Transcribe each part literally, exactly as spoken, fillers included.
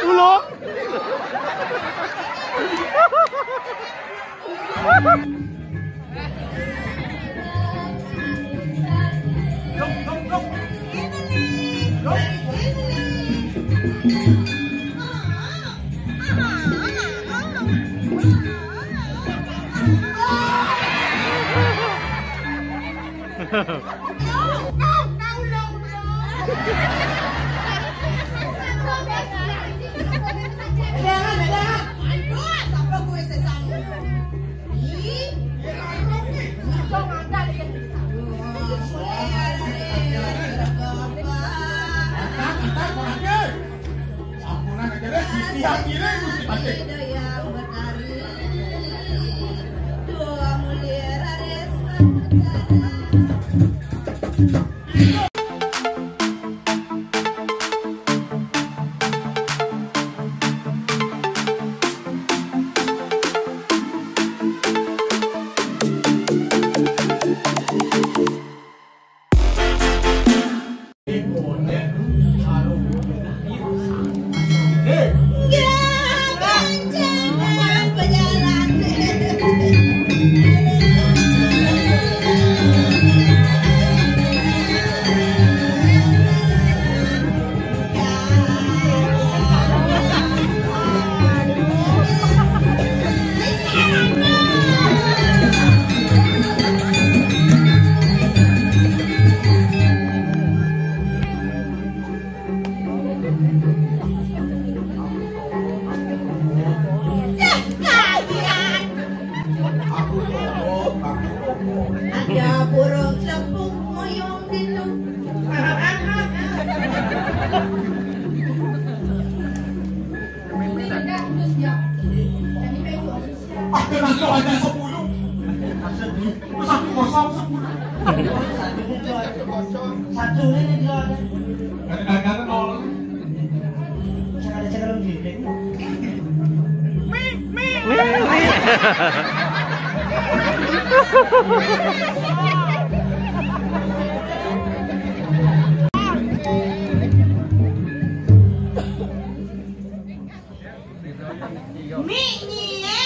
Ulo. Sampunan aja deh, sisi yang kiri mesti pakai. Ada burung sempuk ngoyong di lu. Ada nangkep aja sepuluh. Satu kosong sepuluh. Satu ini dua. Satu ini dua. Kadang-kadang nol. Saya ada cakap dulu. Mik nyie.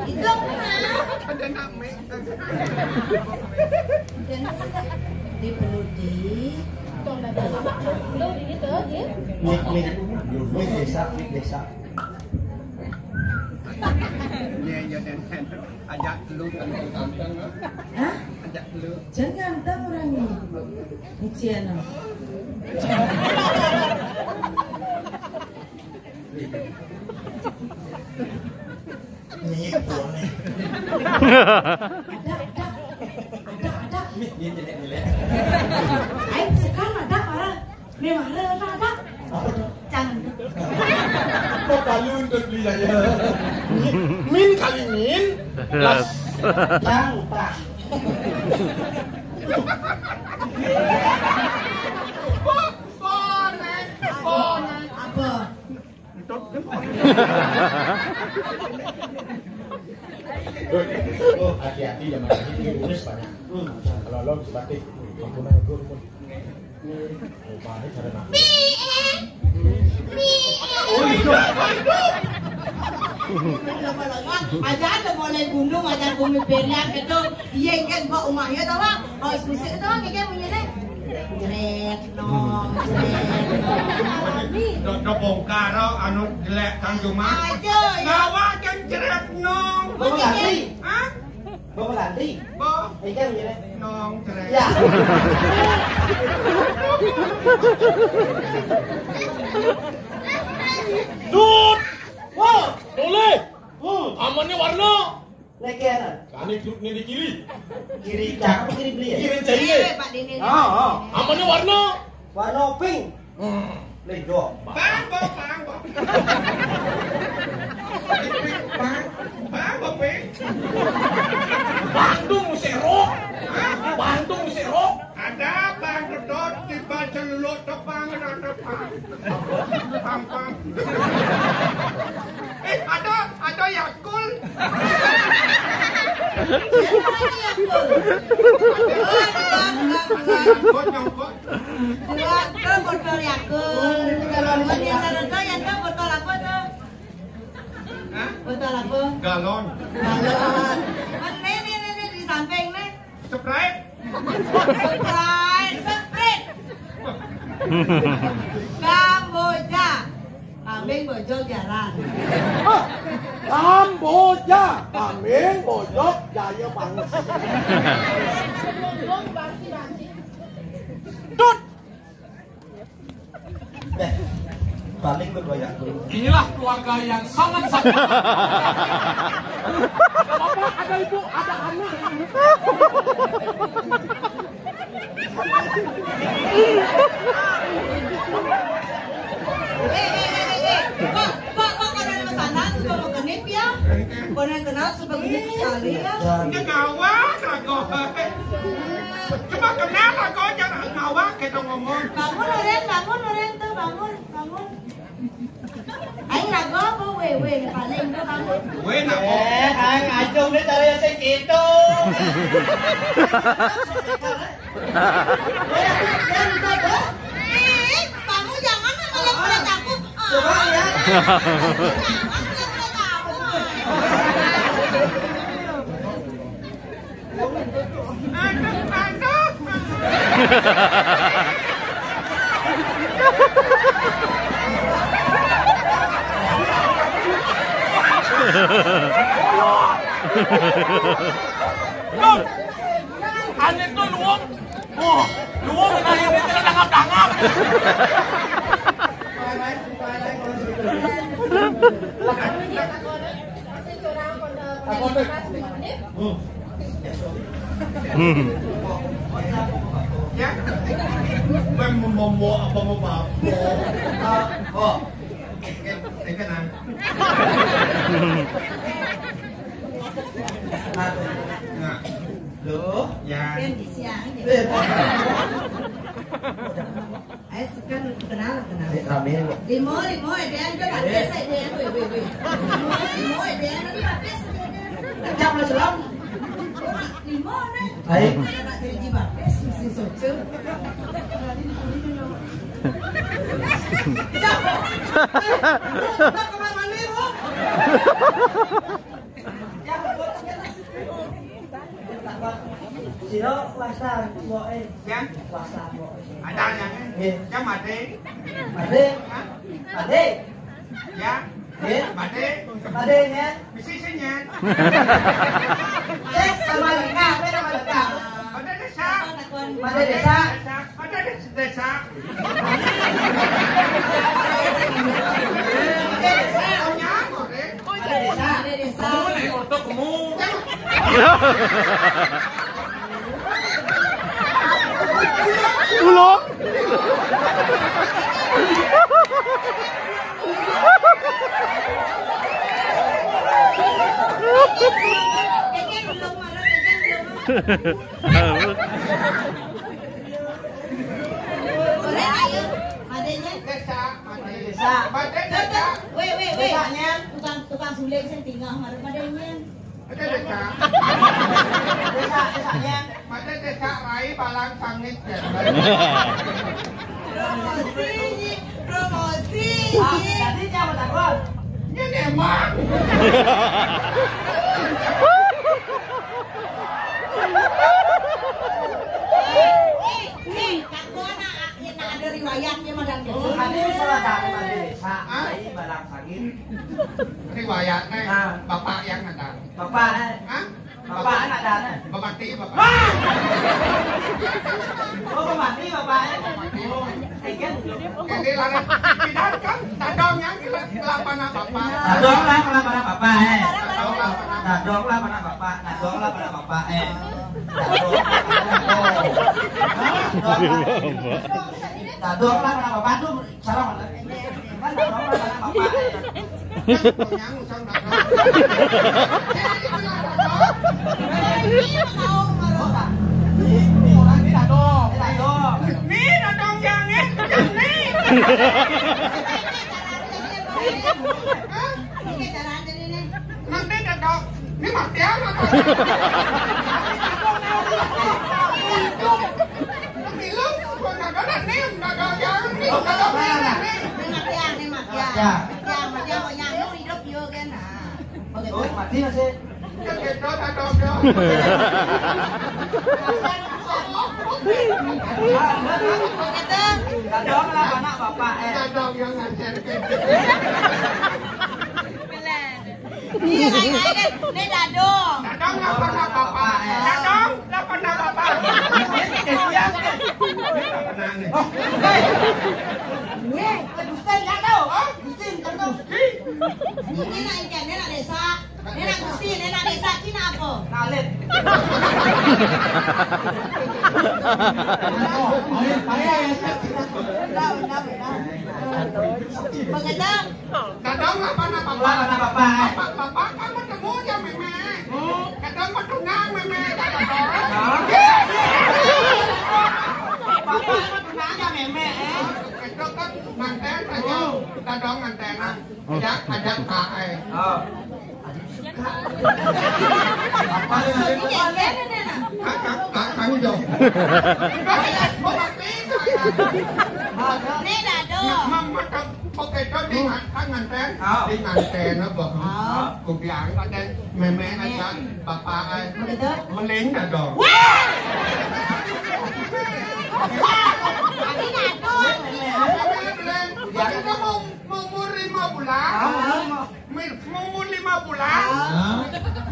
Itu apa? Ada nak mik. Di perlu di. Lu di gitu, di. Mik, mik. Mik desa, mik desa. Iya, iya, dan ajak lu kan ganteng, ah. Hah? Ajak lu. Jangan ganteng orang ini. Nician, ah. Ada, ada. Ada, ada. Nih, dia nyelek-nyelek. Ayo, sekarang ada orang. Memang ada, ada. Apa tuh? Jangan. Kok palu untuk beli aja? Min kali min. Las. Cang, tah. Apa? Oh, hati-hati zaman ini virus banyak. Kalau lo seperti kampungan gue pun. Oh, banyak cara nak. Oh, iya. Aja ada mulai gunung, aja gunung berian gitu. Iya kan, bawa umahnya tau, Bang? Harus musik tau, kayak punya deh. Jret nong, jret nong. Dok, dok bongkar, oh, anu jelek Kang Juma. Aja, ya. Gawa kan jret nong. Bapak Lantri. Hah? Bapak Lantri. Bo. Ikan jelek. Nong jret. Ya. Dut. Wah, boleh. Hmm. Amannya warna. Lagi kanan. Kane grup ning kiri. Kiri cak apa kiri beli ya? Kiri jahile. Eh, Pak Dene. Ah, ah. Amane warna? Warna pink. Hmm. Lego. Bang, bang, bang, bang. Bang, bang, bang, pink. Bandung sero. Hah? Bandung sero. Ada Bang Dodot di Bajang Luluk Tepang, ada Bang. Bang, bang. Eh, ada, ada Yakult. Nyangkut, nyangkut. Dua ke botol Yakult. Yang satu yang ke botol apa tuh? Hah? Botol apa? Galon. Galon. Kan nih, nih, nih, nih, di samping nih. Sprite. Sprite, Sprite. Kamboja. Kambing bojog jalan. Kamboja. Kambing bojog jaya pangus. Tut. Eh, paling berbanyak dulu. Inilah keluarga yang sangat sakit. Ada bapak, ada ibu, ada anak. Eh, eh, eh, eh, eh. Pak, Pak, Pak, kalau ada pesanan, suka makan ya? Kalau yang kenal, suka genit sekali ya. Jangan. Ngawak, lah, kau. Cuma kenal lah, kau, jangan ngawak, kita ngomong. Bangun, Oren, bangun, Oren, tuh, bangun, bangun. Aing ragu apa, weh, weh, paling tuh, bangun. Weh, nak. Eh, aing acung deh, cari yang segitu. Weh, yang udah, dah. Eh, kamu jangan melek-melek aku. Ah. Coba, ya. Jangan melek-melek aku, ah. Aneh tuh luwung. Oh, luwung kena yang itu tangkap-tangkap. Hmm. Ya. Gue mau, mau, mau apa mau apa? Oh. Nah. Loh, ya. Kan di siang, ya. Eh. Ayo, kan kenal, kenal. Eh, rame, loh. Limo, limo, ada yang ada, eh, saya ada yang, weh, weh, weh. Limo, limo, ada yang, nanti habis, ada yang. Jam lah, selam. Limo, nih. Ayo. Ada nak jadi baptis, mesti soco. Jam. Eh, lu, lu kemana nih, Bu? Sira wastan, mboke. Siang? Wastan, mboke. Ada yang? Nggih. Yang mati? Mati? Hah? Mati? Ya? Nggih. Mati? Mati, nggih. Mesti sih, nggih. Sik, sama lengkap, apa nama lengkap? Mati desa. Mati desa. Desa. Ada di desa. Ada desa. Oh, nyangkut, eh. Ada desa. Ada desa. Kamu naik otakmu. Ulo. Ora, ayo. Madenya. Desa, Madenya. Desa. Madenya. Weh, weh, weh. Desanya. Tukang, tukang suling sing tinggal, marah madenya. Ada desa. Desa, desanya. Madenya desa Rai Balang Sangit, ya. Promosi, promosi. Ah, jadi siapa takut? Ini emang. Eh, eh, eh, tak gua nak, nak ada riwayatnya, Madam. Oh, tadi salah dari Madam Desa, hah? Dari Balang Sangit. Riwayatnya, ah, bapak yang ada. Bapak, eh? Hah? Bapak, eh, ada, eh? Bapak mati, bapak. Ah! Oh, bapak mati, bapak, eh? Bapak mati. Oh. Jadi, laras pindah kan, tadong yang kela-, kelapana bapak. Tadong lah kelapana bapak, eh. Tadong lah kelapana bapak. Tadong lah kelapana bapak. Tadong lah kelapana bapak, eh. Tadong lah kelapana bapak. Tadong lah kelapana bapak tuh sarang mana? Kan tadong lah kelapana bapak, eh. Kan punya ngusang tadong. Ini orang ini tadong. Ini tadong. Ini tadong yang, eh, yang ini. Hah? Nanti ada dok. Ini matian apa? Ini matian, ini matian. Matian, matian. Matian, matian, kok nyanu hidup yo kan. Nah. Begitu. Oh, mati masih. Begitu, tak tahu, tahu. Begitu. Dadong lah anak bapak, eh. Dadong yang ngajar. Iya, lain-lain kan. Ini dadong. Dadong lah anak bapak, eh. Dadong lah anak bapak. Ini dia, eh. Ini tak pernah nih. Oh, eh. Weh, Agustin, tak tahu. Hah? Agustin, tak tahu. Ini nak ikan, ini nak desa. Ini nak Agustin, ini nak desa. Cina apa? Nalit. Benar, benar, benar. Begitu. Dadong apa nak bapak? Bapak, bapak, bapak, kamu temu ya, Meme? Hmm? Dadong mau tunang, Meme. Bapak mau tunang ya, Meme, eh? Itu kan manten aja. Hmm. Dadong manten. Ajak, ajak, Pak, eh. Oh. Apa sih? Iya, iya, iya, iya. Kakak, kakak, kamu dong. Ini dadong. Mama tak pakai itu di ngan-, kan nganten. Oh. Di nganten apa? Oh. Ku bilang ada meme aja, bapak, eh. Begitu? Meleng dadong. Wah! Ini dadong. Meleng, meleng. Kita mau Umur lima bulan. Ah, umur lima. Umur lima bulan. Ah.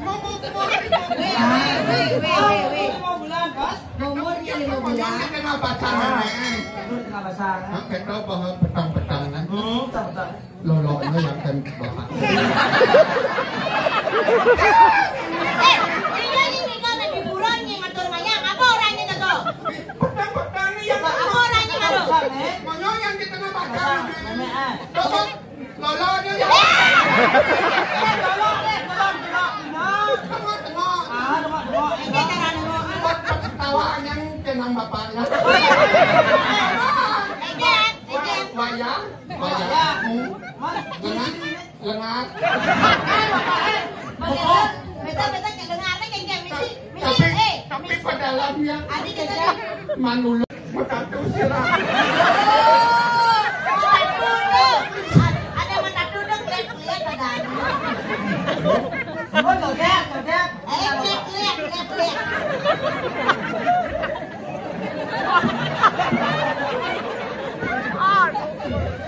Umur lima bulan. Weh, weh, weh, weh, weh, weh. Umur lima bulan, Bos. Umurnya lima bulan. Kita nggak pacaran, eh. Terus nggak pacaran. Nah, kita bahas petang-petang, kan? Hmm, petang-petang. Loloknya yang kan bapak. Eh, iya, ini kan ada hiburan nih, ngatur mayang. Apa orangnya tuh? Petang-petang nih yang apa orangnya, Bos? Mau yang kita nggak pacaran, eh. Nenek, ah. Coba. Lolo dia ya. Tengok, tengok. Ah, tengok, tengok. Ini cara nengok. Buat ketawa yang kenang bapaknya. Ejek, ejek. Wayang, wayang. Lengah, lengah. Betul, betul, betul. Dengar, misi, misi, tapi, eh, tapi misi. Pada dalamnya. Adi kita. Manulung. Matatu sira. Oh, matatu tu. Ada matatu tu, kelihatan, kelihatan ada. Oh, joget, joget. Eh, kelihatan, kelihatan, kelihatan.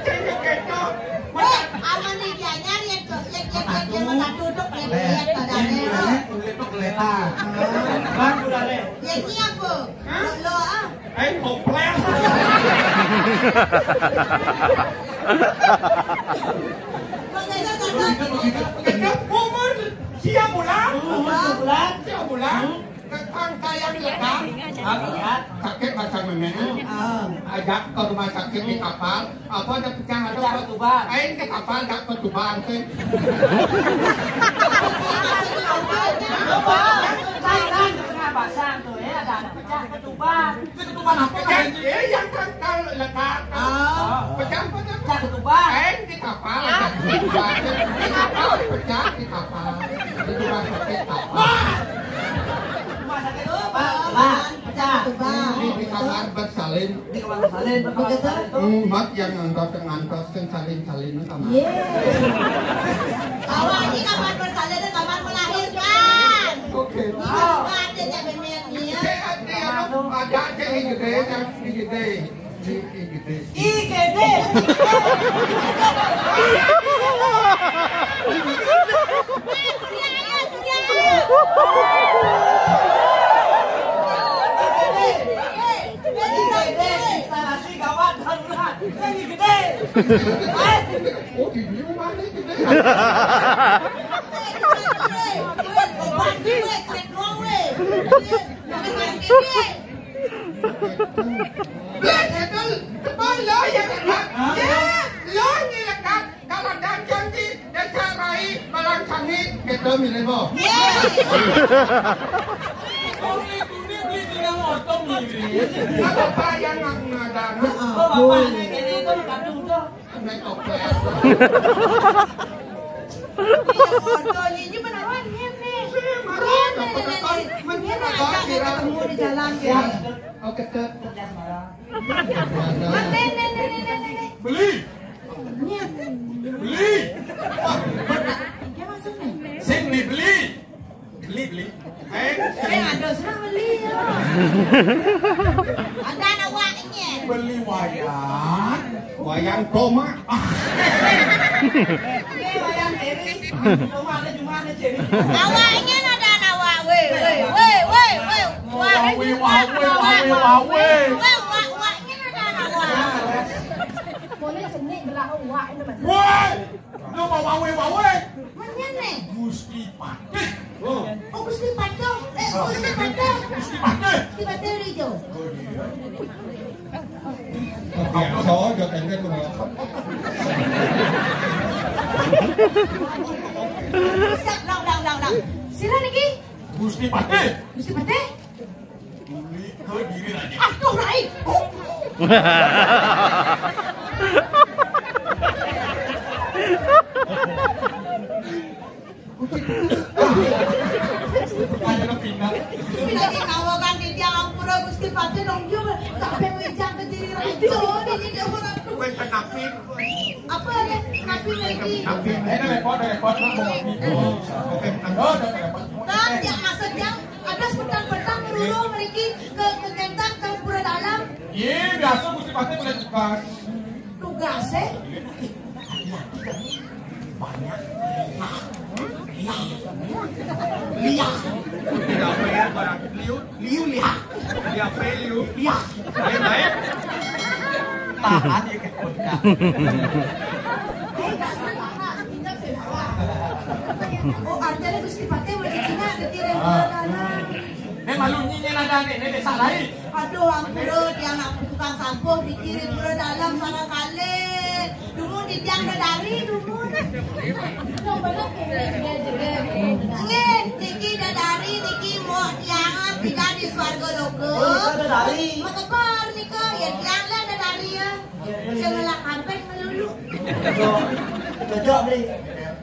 Cengkeh ketok. Eh, aman ni dia nyari yang tu, yang, yang, yang, yang matatu tu, kelihatan, kelihatan ada. Eh, kulit tu kelihatan. Bang, udah deh. Yang ni apa? Hah? Lo, lo, ah. Eh, toples. Begitu, begitu. Umur sia bulan. Umur sia bulan. Sia bulan. Tetangga yang dekat. Aku lihat. Sakit macam mana? Ah. Ajak ke rumah sakit di kapal. Apa ada pecah, ada pecah ketuban. Ain ke kapal, tak ketuban, kan? Apa? Thailand, tengah basah tu, eh, ada anak pecah ketuban. Ketuban apa? Pecah, eh, yang kan, kan lekat. Ah. Pecah apa tu? Pecah ketuban. Ain ke kapal, tak ketuban. Di kapal, pecah di kapal. Di rumah sakit kapal. Wah! Rumah sakit kapal, pecah. Di, di kamar bersalin. Ini kamar bersalin, kamar bersalin tu. Hmm, mat yang ngantos, ngantos, sing salin-salin tu kamar. Ye. Awak ni kamar bersalin tu kamar melahirkan. Okey. Ini kamar dia tak bermain ni, ya. Cek, ada, ada, ada, cek, ini gede, yang ini gede. Ini gede. I G D. Instalasi gawat darurat. Ini gede. Oh, ini rumah ni gede. Betul, betul. Tebal lah yang lekat. Ya, lo ni lekat. Kalau dah janji, dah carai, balang sangit, gitu, milih, boh. Ye. Kulit, kulit, beli tinggal motor, milih. Apa, Pak, yang nak, nak, nak? Oh, bapak, ni, ni, tu, batu, tu. Naik toples. Iya, motor, ni, ni, mana, ni, ni. Mungkin ada yang ketemu di jalan ya. Oh, ketek. Nek, nek, nek, nek, nek, nek. Beli. Nek. Beli. Wah, dia maksudnya. Sing beli, beli. Beli, beli. Eh, Eh, ada serang beli ya. Ada anak wangnya. Beli wayang. Wayang tomak. Ah. Oke, wayang diri. Tomak ada cuma ada ciri. Awaknya ada anak wak. Weh, weh, weh, weh, weh. Wah, Wawe, wawe, wawe, wawe. Weh, wak, waknya ada anak wak. Boleh jenik belah wak itu, Mas. Woi! Lu mau wawe, wawe? Mana nih? Gusti Patih. Oh. Oh, Gusti Patih. Eh, Gusti Patih. Gusti Patih. Gusti Patih udah hijau. Oh, iya. Biasa aja, kan, kan, Mas. Siap, dong, dong, dong, dong. Sira niki? Gusti Patih. Gusti Patih? Diri, ke diri lagi. Aduh, Rai. Oh. Ada lo pindah. Lagi kawakan di tiang ampura Gusti Patih dong, dia sampai ngejang ke diri Rai. Tuh, ini dia orang tuh. Kowe kenapi. Apa nih? Kenapa lagi? Tapi ini repot, repot, Mak, mau ngopi. Oh, oke, anggo, udah repot. Kan ya maksudnya ada petang-petang ngerulu mriki ke, ke Kentang, ke Pura Dalam. Iya, biasa Gusti Patih boleh tugas. Tugas, eh? Banyak. Iya. Iya. Iya. Liu, liu, liu. Iya, liu. Iya. Baik, baik. Tahan ya, Kak. Oh, artinya Gusti Patih mau dicina, ada tirai. Ah. Ini malu nyinyir ada nih, ini desa lain. Aduh, ampun, dia anak tukang sampah, dikirim ke dalam sana kali. Dumun di tiang dedari, dumun. Nggih, niki dedari, niki mau tiang tidak di swarga loka. Oh, nika dedari. Mau tekor nika, ya tiang lah dedari ya. Sing ngelak kampet melulu. Cocok, Bli.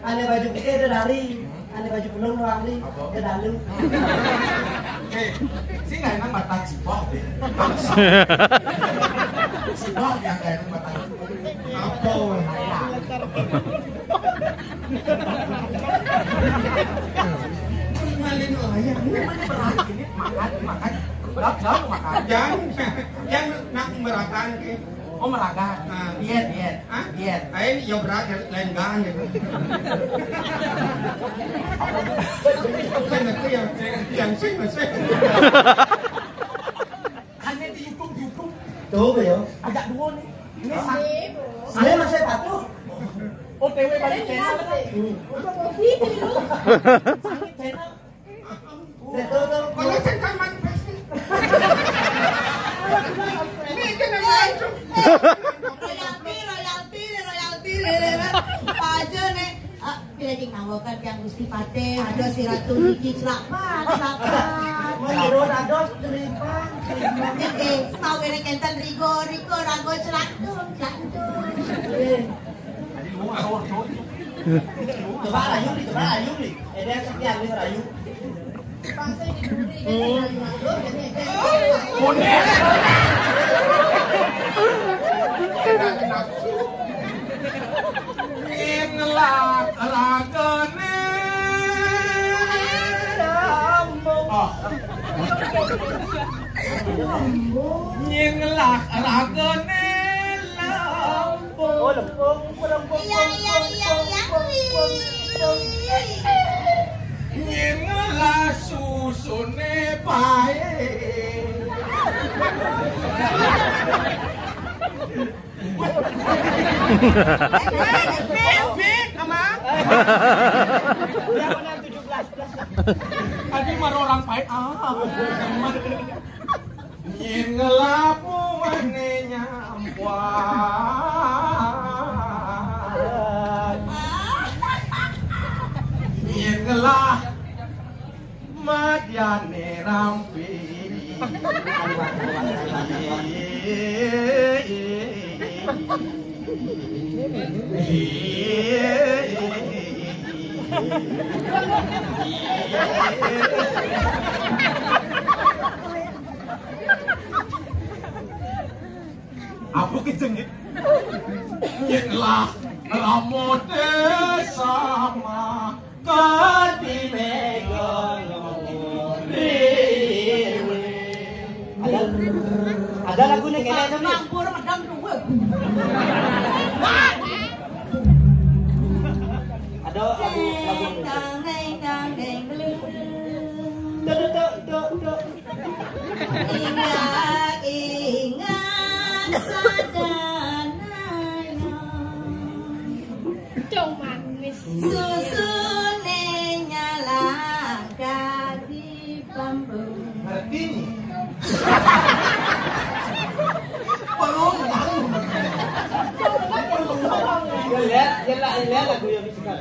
Ane baju putih dedari. Ane baju pulung doang, Bli. Apa? Kedalu. Eh, sing nggak enak batang sibah, Bli. Sibah yang nggak enak batang. Apa? Maling ayam. Ini berarti ini makan, makan. Gelap, gelap, makan. Yang, yang nak merakan, eh. Oh, merakan. Ah. Diet, diet. Hah? Diet. Lain, ya berat, ya, lain gang, gitu. Apa? Apa yang ngerti ya? Yang sing, masih. Hanya di YouTube, YouTube. Tuh, ya. Ada dua nih. Ini sa-, saya masih patuh. O T W balik channel. Hmm. Promosi dulu. Sangit channel. Betul, betul. Kalau saya kan manifest. Ini kan yang langsung. Royalti, royalti, royalti, royalti. Apa aja nih? Ah, bila dikawakan yang Gusti Patih, ada si Ratu Niki celak banget, celak banget. Menurut ada cerita. Eh, eh, mau kena kenten Rigo, Rigo, Rago celak tuh, celak tuh. Eh. Tadi lu nggak tahu, tahu. Coba rayu, Bli, coba rayu, Bli. Eh, dia sekian, Bli, rayu. Kuning. Inilah ragane lambung. Oh. Inilah ragane lambung. Oh, lembung, lembung, iya, iya, iya, iya. Yen ngelah susune pae. Bik, bik, Ama. Tadi mah orang pae. Ah. Yen ngelapuane nyampuan, yen ngelah madyane rampi. Apa kejengit? Itulah rambut sama. Ada, ada lagu nih kayaknya tuh nih. Ada lagu, lagu. Tuh, tuh, tuh, tuh, tuh. Ingat, ingat sadana. Dong manis. Susune nyalangka di pambung. Ngerti nih. Pelung, pelung. Pelung. Ya, ya, ya, ya, lagu yang suka.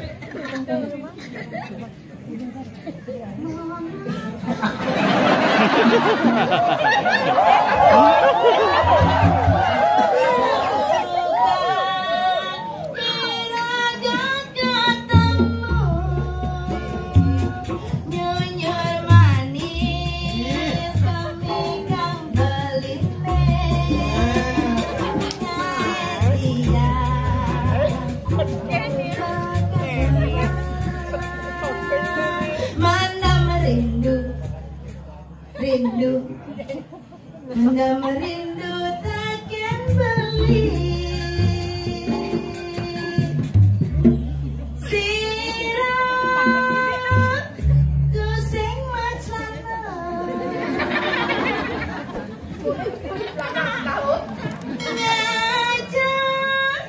Mandam rindu, rindu, mandam rindu takkan beli. Sira tusing macana. Ngajak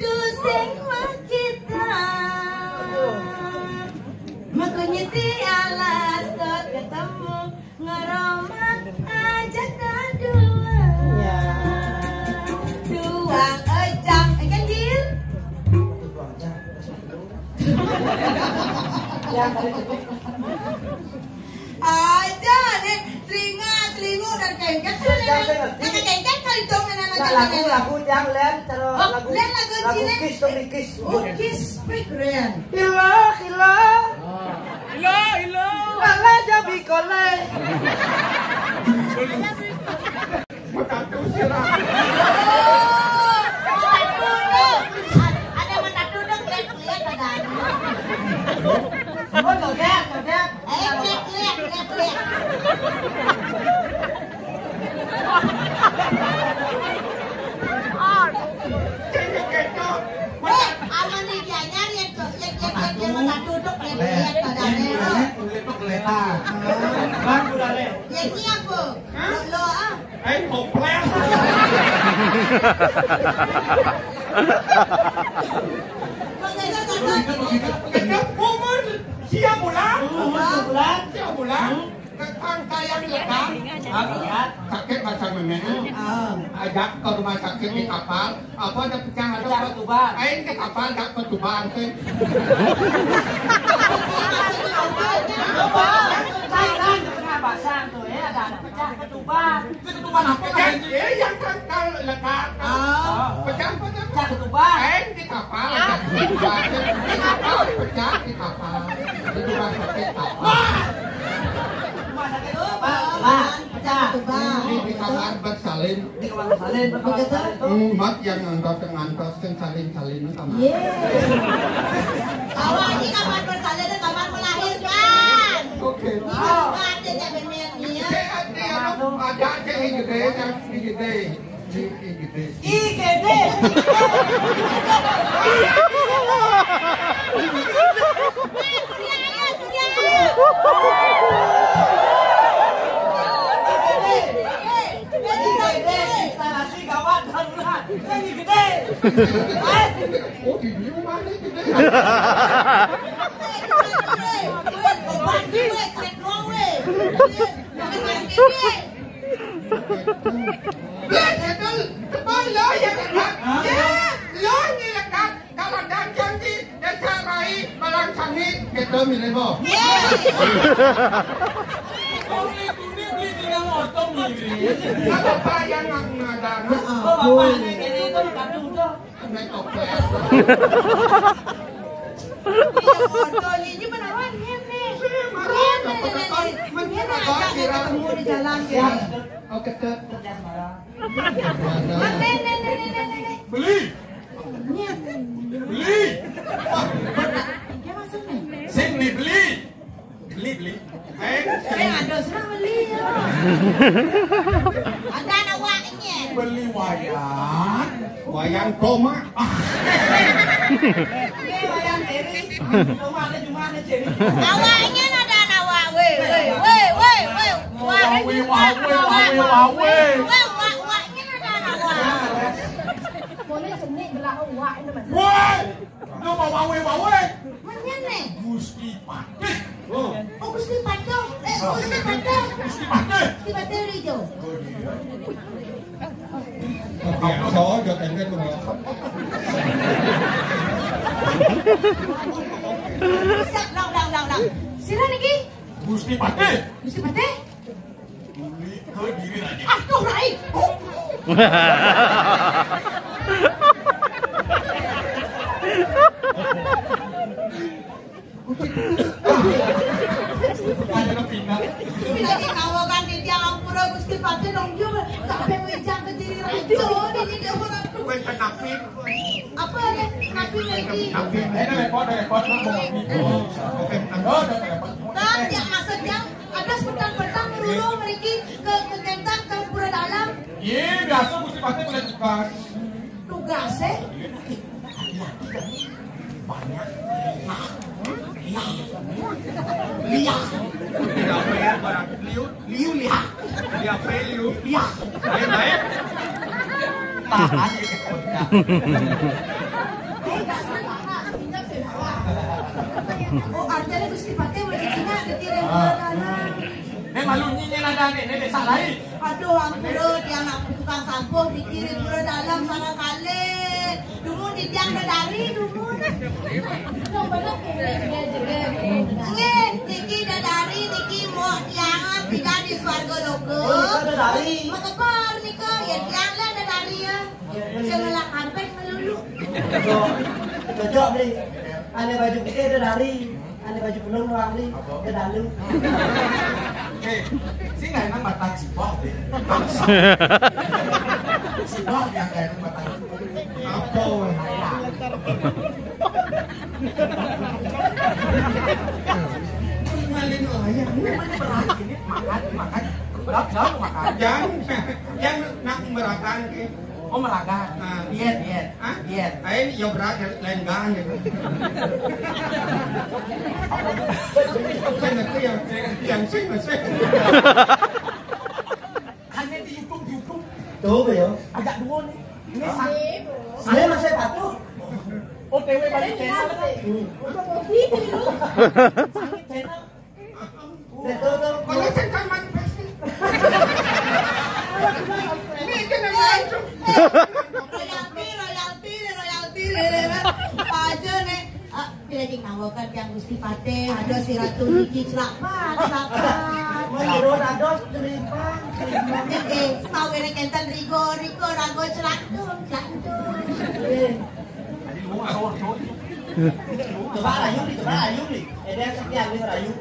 tusing makita. Mengko nyeti alas dot ketemu. Ngeromat aja kadula. Ya. Tuang ejang, eh, kan, Jil? Ya, tadi cepet. Aja nih, selinga, selingu dan kengket. Sudah, saya ngerti. Nah, kengket kali dong, nenek. Nah, lagu, lagu, jangan, Len, cara lagu, Len, lagu Cina. Kiss dong, di Kiss. Oh, Kiss, Big Ren. Ilah, ilah. Ilah, ilah. Ilah, jabi kolai. Matatu sira. Ada matatu dong, lihat, lihat, ada. Oh, joget, joget. Eh, lihat, lihat, lihat, lihat. Cengkeh ketok. Eh, aman nih, dia nyari yang ke, yang, yang, yang, yang matatu dong, lihat, lihat, ada. Kulit tuh kelihatan. Bang, udah deh. Ya, ini apa? Hah? Lo, lo, ah. Eh, toples. Begitu, begitu. Begitu, umur sia bulan. Umur sia bulan. Sia bulan. Tentang tayang lekan. Ah, iya. Sakit macam mana? Ah. Ajak ke rumah sakit di kapal. Apa ada pecah, ada pecah apa? Ketuban. Aing ke kapal, dak ketuban, teh. Thailand, di tengah basah tuh, ya, ada anak pecah, ketuban. Ketuban apa, kan? Eh, yang kan, kan lekat. Oh. Pecah, pecah. Pecah ketuban. Aing ke kapal, ada ketuban. Di kapal, pecah di kapal. Ketuban sakit kapal. Wah! Rumah sakit ketuban. Wah, pecah. Ketuban. Di, di kamar bersalin. Di kamar salin, kamar salin tuh. Hmm, mat yang ngantos, yang ngantos, yang salin-salin itu kamar. Ye. Kalau ini kamar bersalin itu kamar melahirkan. Oke. Ini kamar ada yang bener nih ya. Saya ada yang ada, saya yang gede, saya yang gede. Saya yang gede. I G D. Instalasi gawat darurat. Saya gede. Oh, di rumah nih gede. Beban gue, cek doang, weh. Beban gue. Betul. Tebal lo ya lekat. Ya, lo ni lekat. Kalau dagang di Desa Rai, Balang Sangit, gitu, milih, Bo. Ye. Beli, beli, beli, tinggal oto, milih. Apa, Pak, yang nggak, nggak ada? Oh, bapaknya gini, itu, aduh, udah. Naik toples. Iya, bodoh, ini menawan, ini. Ini, ini, ini. Ini ajak dia ketemu di jalan, ya. Oh, ketemu. Mana, nih, nih, nih, nih, nih, nih. Beli. Ini. Beli. Wah, dia masuk nih. Sini, beli. Beli, beli. Eh, eh, ada serang beli ya. Ada anak wak ini. Beli wayang. Wayang koma. Ah. Ini wayang Eri. Koma ada cuma ada ceri. Awaknya ada anak wak. Weh, weh, weh, weh, weh. Wah, weh, wah, weh, wah, weh, wah, weh. Weh, wak, waknya ada anak wak. Boleh jenik belah wak itu, Mas. Weh! Lu mau wawe-wawe? Menyen nih. Gusti Patih. Oh. Oh, Gusti Patih. Eh, Gusti Patih. Gusti Patih. Gusti Patih Rijo. Oh, iya. Apa saja tengke tuh, Mas? Siap, ulang, ulang, ulang, ulang. Sira niki? Gusti Patih. Gusti Patih. Diri, oh, diri lagi. Aduh, Rai. Ada kepingan. Tapi lagi kawakan di tiang ampura Gusti Patih dong, dia nggak ada yang ngejang ke diri raja. Ini dia orang. Kue kenapin. Apa ya? Kenapin lagi. Kenapin. Eh, ini repot, repot, Bang. Oke, ada, ada repot. Kan, ya, maksudnya, ada petang-petang, ruru, meriki, ke, ke kentang, ke pura dalam. Iya, biasa Gusti Patih boleh tugas. Tugas, eh? Banyak. Iya. Iya. Iya. Tidak apa ya, barang liu, liu, lihat. Dia apa, liu? Iya. Baik, baik. Tahan. Oh, artinya Gusti Patih boleh Cina, ketika yang Ah. Ini malu nyinyir ada nih, ini desa lain. Aduh, ampura, dia nak tukang sampah di kiri pura dalam sana kali. Dumun di tiang dah dari, dumun. Nggih, niki dah dari, niki mau tiang tidak di swarga loka. Oh, nika dah dari. Mau kebar nika, ya tiang lah dah dari ya. Saya malah kampret melulu. Cocok, cocok, Bli. Ane baju putih dah dari. Ada baju penuh doang nih, ke dalu. Eh, sing nggak enak batang sibah deh. Sibah yang nggak enak batang. Apa? Ngalin layang, ini mana berarti ini makan, makan, gelap, gelap, makan. Yang, yang nak merakan ke. Oh, merakan. Nah. Diet, diet. Hah? Diet. Ayo, ya berat, ya, lain gang gitu. Saya ngerti yang, yang, yang sing, sing. Hanya di YouTube, YouTube. Tuh, ya. Agak dua nih. Ini Hah? Saya masih patuh. O T W balik channel. Hmm. Promosi dulu. Balik channel. Betul, betul. Kalau kan manifest. Ini kan yang langsung. Royalti, royalti, royalti, royalti. Aja nih. Ah, bila dikawalkan yang Gusti Patih, ada si Ratu Niki celapan, celapan. Menurut ada cerita. Eh, eh, tahu ini kenten Rigo, Rigo, Rago celatung, celatung. Eh. Coba rayu nih, coba rayu nih. Ada yang sekian nih rayu.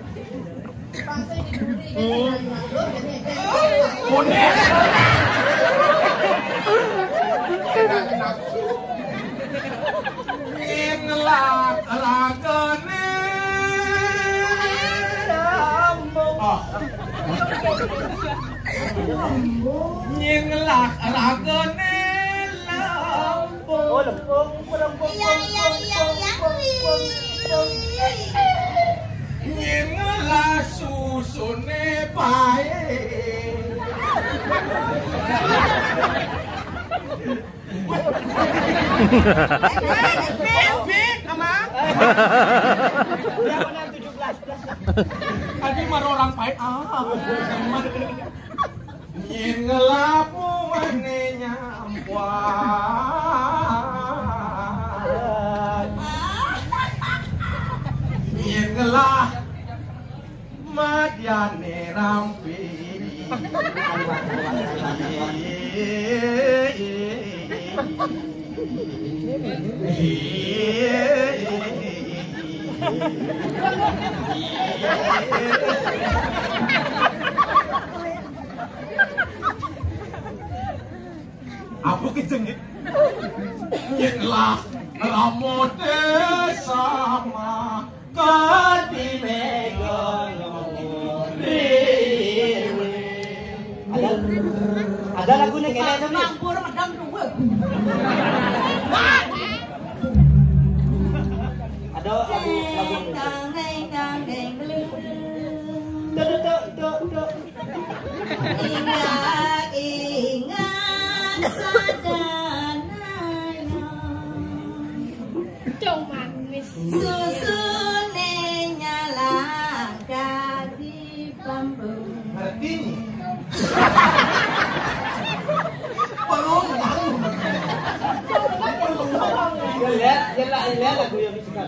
Kuning. Ngelak ragane. Oh. Nyen ngelah ragane lempung. Oh, lempung, lempung, iya, iya, iya, iya. Nyen ngelah susune pae. Fit, Ama. Tadi mah orang pahit. Ah, nyen ngelapuane nyampuan. Nyen ngelah madiane rampi. Apa kejengit? Yen lah rambute sama kadi mega ngomong. Ada, ada lagu nih kayaknya tuh nih. Campur medang tuh. Ada lagu, lagu. Dang, dang, dang, dang, dang. Tuh, tuh, tuh, tuh, tuh. Ingat, ingat sadana. Dong manis. Susune nyalaka di pambung. Ngerti nih? Pelung, pelung. Ya, ya, ya, ya, lagu yang disuka.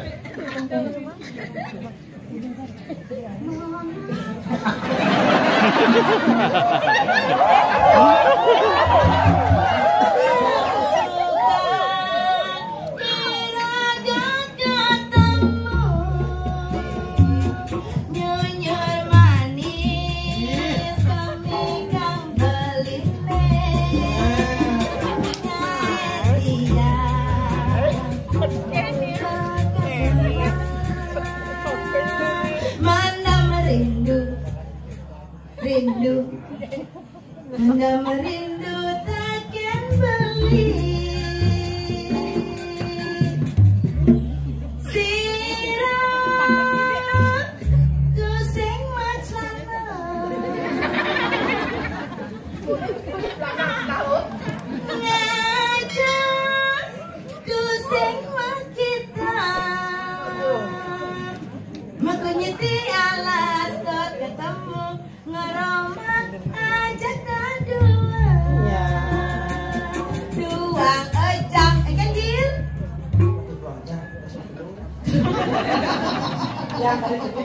Mandam rindu, rindu. Mandam rindu takkan beli. Sira ku sing maclana. Ngajak ku sing makita. Metu nyeti alas kok ketemu. Ngeromat aja kadula. Ya. Duang ejang, eh, kan, Jil? Ya, kali itu.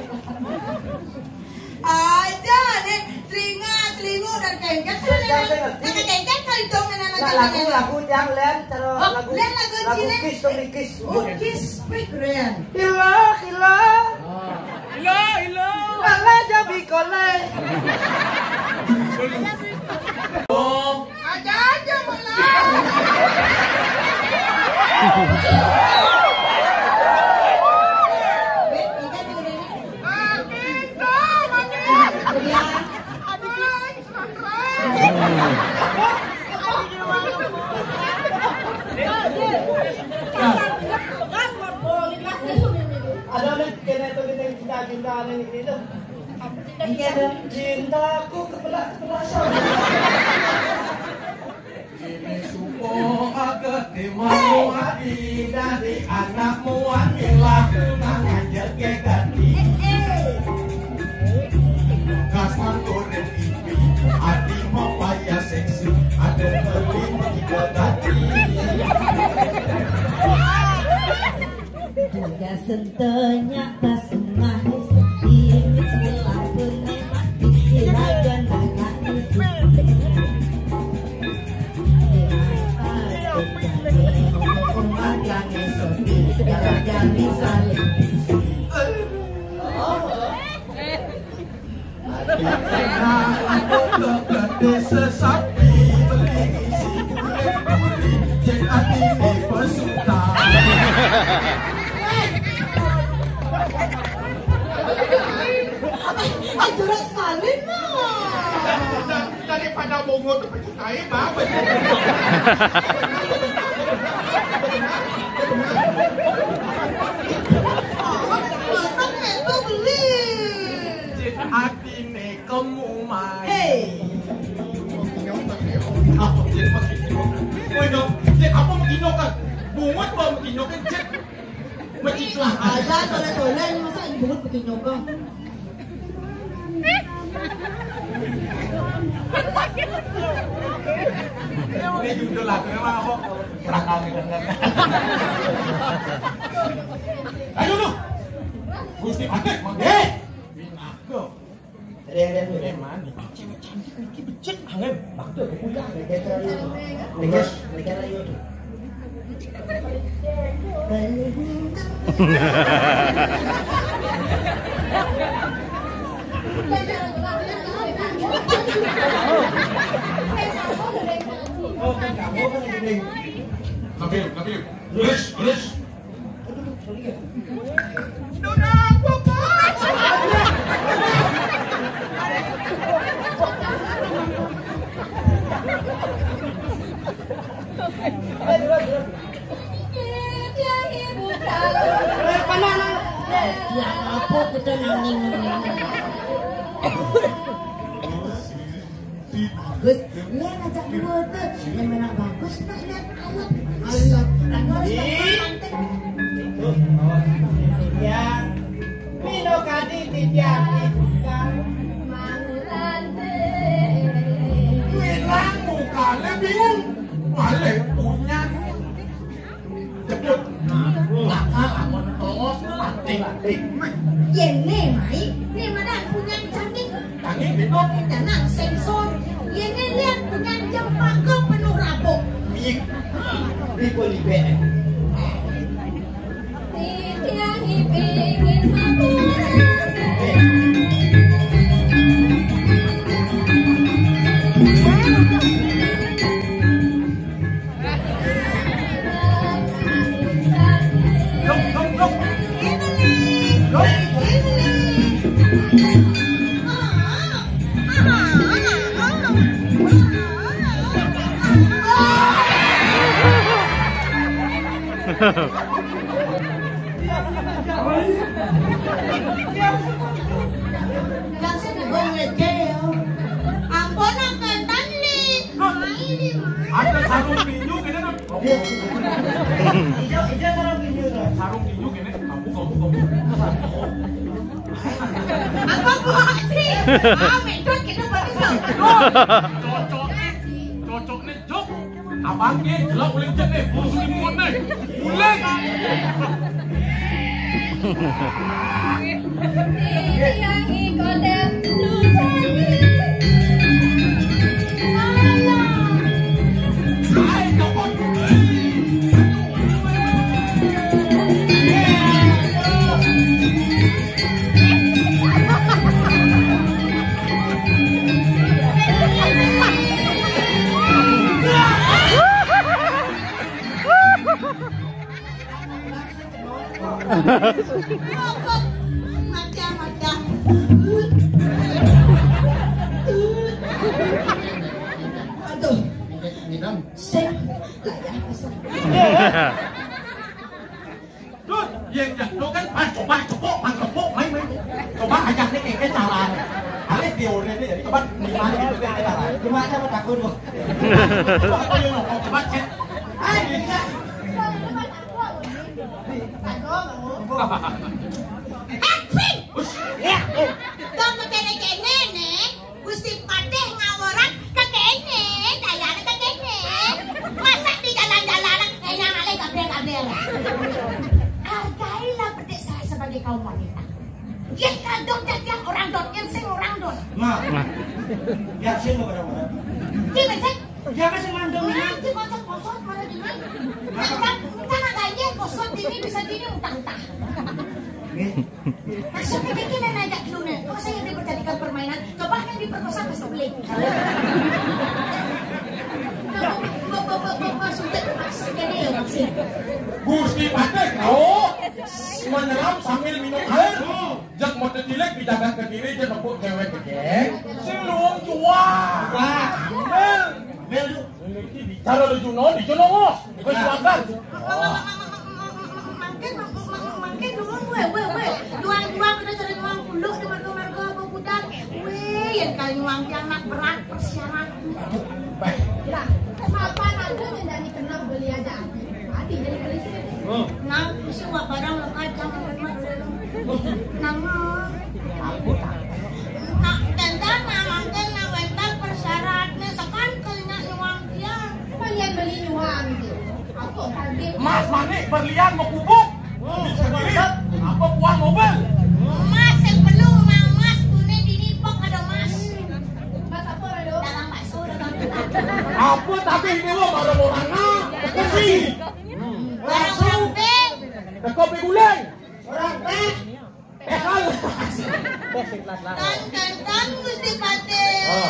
Aja nih, telinga, telinga udah kengket. Saya, saya ngerti. Nah, kengket kali dong, anak-anak. Nah, lagu, lagu yang lain, kalau oh, lagu, lain lagu lagu Cile. Kiss to me, kiss. Oh, kiss, wih, keren. Ila, ila. Ila, ila. Ala jabi kole. Oh. Aja, aja, malah. Wih, kita dengerin. Ah, pintu, mati. Udah. Aduh. Ada nih, kena itu kita cinta-cinta nih, ini tuh. Iya, dong. Cintaku kepelas-kepelasan. Ini supo agak timamu ati dari anakmu anilah tunangan jege ganti. Kasman goreng ipi ati mapaya seksi ada beli mengidadati. Tugas sentenya pas mah sedih setelah pun mati iragan anak. Nah, aku ke Gade sesapi beli isi kulit duri, cek ati di pesuka. Ay, jorok sekali, no. Daripada bungut. Ayo, Bang. Masak itu beli. Cit atine kemu mai. Hei. Apa, Cit, apa, Cit? Woi, dong. Cit, apa mau kan? Bungut apa mau kan, Cit? Meciclah. Aja sore-sore ini masa ibu begini apa? Ini judul lagunya mah apa? Berakal gitu kan. Ayo lu. Gusti Patik, Mang. Eh. Binago. Ada yang lihat dulu. Emang cewek cantik niki becek angin. Waktu aku pulang. Nikah, nikah lagi. Kapil, kapil. Terus, terus. Ya apa kita nangis? Bagus. Nih ngajak dua tuh. Yang mana bagus nak lihat alat. Alat. Bagus. Ih. Cantik. Tuh, awas. Ya. Mino kadi titiang ibu kang. Bilang mukanya bingung. Balik punya. Jebut. Bakal amun terus mati-mati. Yéné mai, né madan punyan cangking. Cangking bidok. Jangan sensor. Yéné lihat punyan cempaka penuh rabuk. Mik. Ribut libek. Titiang ipingin mapura. Ampun, ampun, Tan Li. Ada sarung tinju kéné, Tan. Hijau, hijau sarung tinju, Tan. Sarung tinju kéné, kamu, kamu, kamu. Apa buat sih? Ah, medot gitu, bagus, Tan. Cocok nih, cocok nih, Jok. Abang nih, jelek uling jek nih, musuh di mulut nih. Uling. Macam-macam. Aduh. Sing. Lah ya, asal. Dut, yang jatuh kan, ah, coba, coba, mantep, main, main. Coba aja nih, kayak cara. Alih teori nih, jadi coba gimana gitu, kayak cara. Gimana, coba takut, Bu. Coba, coba, coba, coba, cek. Ah, bisa. Acting! Ush. Ya, eh. Dong, kéné-kéné né, Gusti Patih ngawuran kékéné, dayané kékéné. Masa di jalan-jalan, ényang alih gaber-gaber. Hargailah bedik saya sebagai kaum wanita. Yén kadon dadi orang dot, yén sing orang dot. Nah. Nah. Ya sing orang dot. Ki becek. Dia kan sing mandung. Nah, di kocok kosong mana di mana? Kan, kan agaknya kosong ini bisa gini utang-utang. Nggih. Maksudnya kayak gini nanya dulu nih, kok saya ini menjadikan permainan? Coba yang diperkosa pasti beli. Maksudnya ini ya, maksudnya. Gusti Patih tahu menyelam sambil minum air. Jak model cilik dijaga ke diri, dia nepuk cewek gede. Sing luwung jua. Wah, Mel. Mel, lu. Bicara lu Juno, di Juno ngos. Gue juagan. Mangkin, mangkin, mangkin, weh, weh, weh. Juang-juang, kena cari juang kuluk di marga-marga apa budak. Weh, yang kali juang dia anak berat, persyaratan. Baik. Lah, mapan aja nih dari kenal beli aja. Adi jadi beli sih. Hmm. Nah, mesti wak barang lekat sama rumah dulu. Nama? Aku tak. Nah, tentang nah, mangkin nah wental persyaratan sekan kena juang dia. Kalian beli juang sih. Aku tadi. Mas Manik berlian mau kubuk. Hmm, bisa diri. Apa buah mobil? Mas yang perlu mang mas kuning di nipok ada mas. Mas apa ada? Dagang bakso, dagang. Apa tapi ini lo pada orang ah? Besi. Teka piguling. Ora teh. Eh, salah. Tan, tan, tan, Gusti Patih. Oh.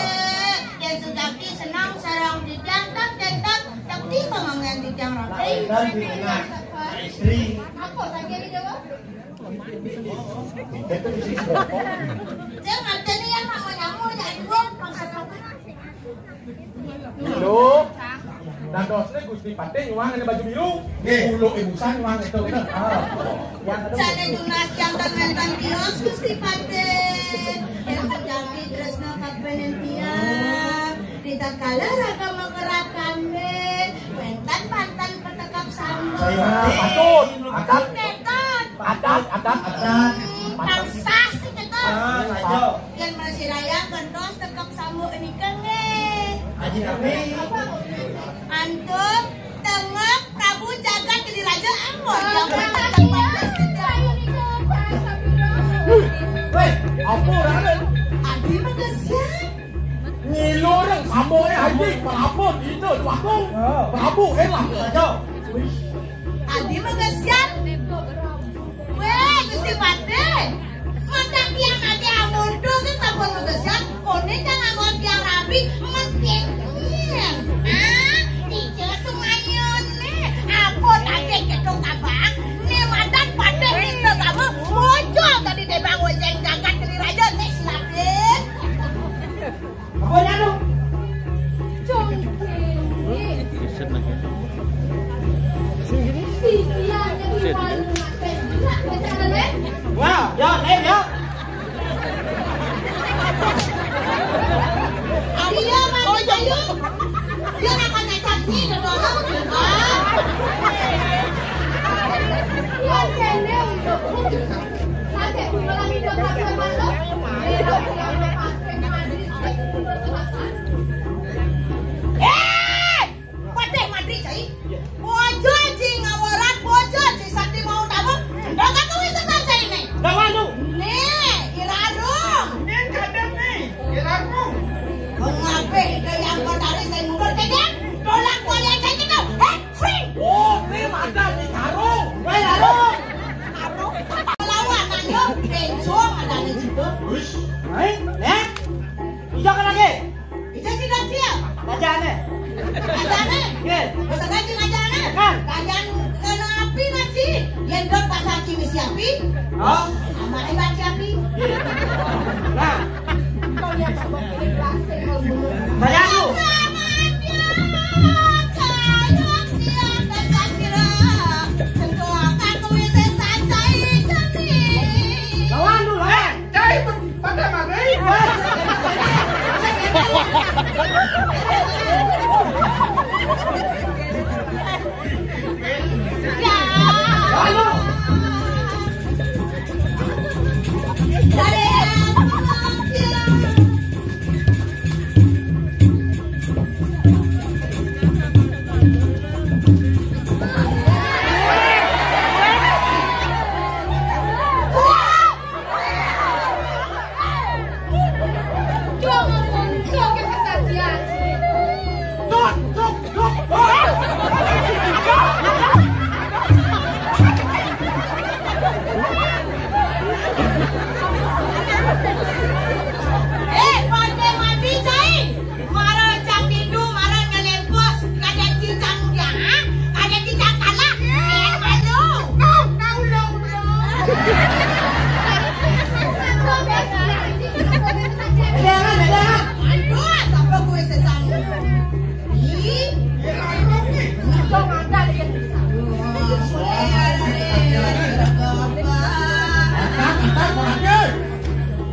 Yén Sujati seneng sareng titiang, tan, tan, tan, sakti pamanggihan titiang rabi. Tan, tan, titiang istri. Apa lagi dijawab? Sing ngerti nih ya, mau nyamuk, ya, dua, maksud apa? Biru. Dadosné Gusti Patih nyuwang ngene baju biru. Nggih. Ulu ibusan nyuwang itu. Ah. Sané tunas jantan wénten tios Gusti Patih. Yén Sujati tresna kabéh tiang. Ritatkala raga makerakané, wénten manten petekap sambung. Saya ngerti. Patut. Adat. Nénten. Adat, adat, adat. Tansah sing kéto. Ah, saja. Yén masih raya gentos tekep sambuk nika nggih. Aji Nabi. Antuk tengok Prabu Jagat Geni Raja ampun. Wéh, apa, Raden? Adi Magesan. Ngilu rek sambuke Haji, Prabu, Ida, Dwagung. Prabu, elah. Aja. Adi Magesan. Wéh, Gusti Patih. Mata tiang ati amundu ke sampun Magesan. Koné kang nganggo tiang rabi, mengkengin. Ah, ija semayone. Apa tadi ketok abang? Né madan Patih Wisnu Tama. Bocor tadi débang wéjeng jagat Geni Raja. Né silap, Dik. Apa nyanu? Wah, ya, eh, ya. Ayo, Mas Ayu. Dia akan ngecap nih, dodol. Eh! Patih Madri cai. Bojo ji ngaworan, bojo ji sakti mau tamu. Ndak kamu bisa saja ini. Ndak wanu. Nih, irarung. Nih, kadang nih, irarung. Mengapa itu yang kau tarik saya mundur ke dia? Tolak kuali aja gitu. Hei, free. Oh, ini ada di karung. Weh, karung. Karung. Lawan ayo, bencong ada di situ. Wis. Hai, ya. Bisa kan lagi? Ija sing dadi ya? Rajane. Rajane? Nggih. Masa kaji rajane? Kan? Rajan kena api ngaji. Yen dot pas aji wis api. Oh. Amane baca api. Nah. Kau lihat apa? Ini plastik kau bunuh. Bayangku. Lawan dulu, eh. Cai pada mati. Eh, pandai mati, cai. Mara cang nindu, mara nyelempos, kadang cicang muda, kadang cicang kalah. Eh, ayo. Kau tahu lo, lo. Jangan, jangan. Aduh, sampai gue sesal. Ih. Untung ada dia bisa. Aduh, gue ada deh. Anak, anak, anak.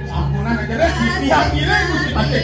Sampunan aja deh, pihak kiri mesti pakai.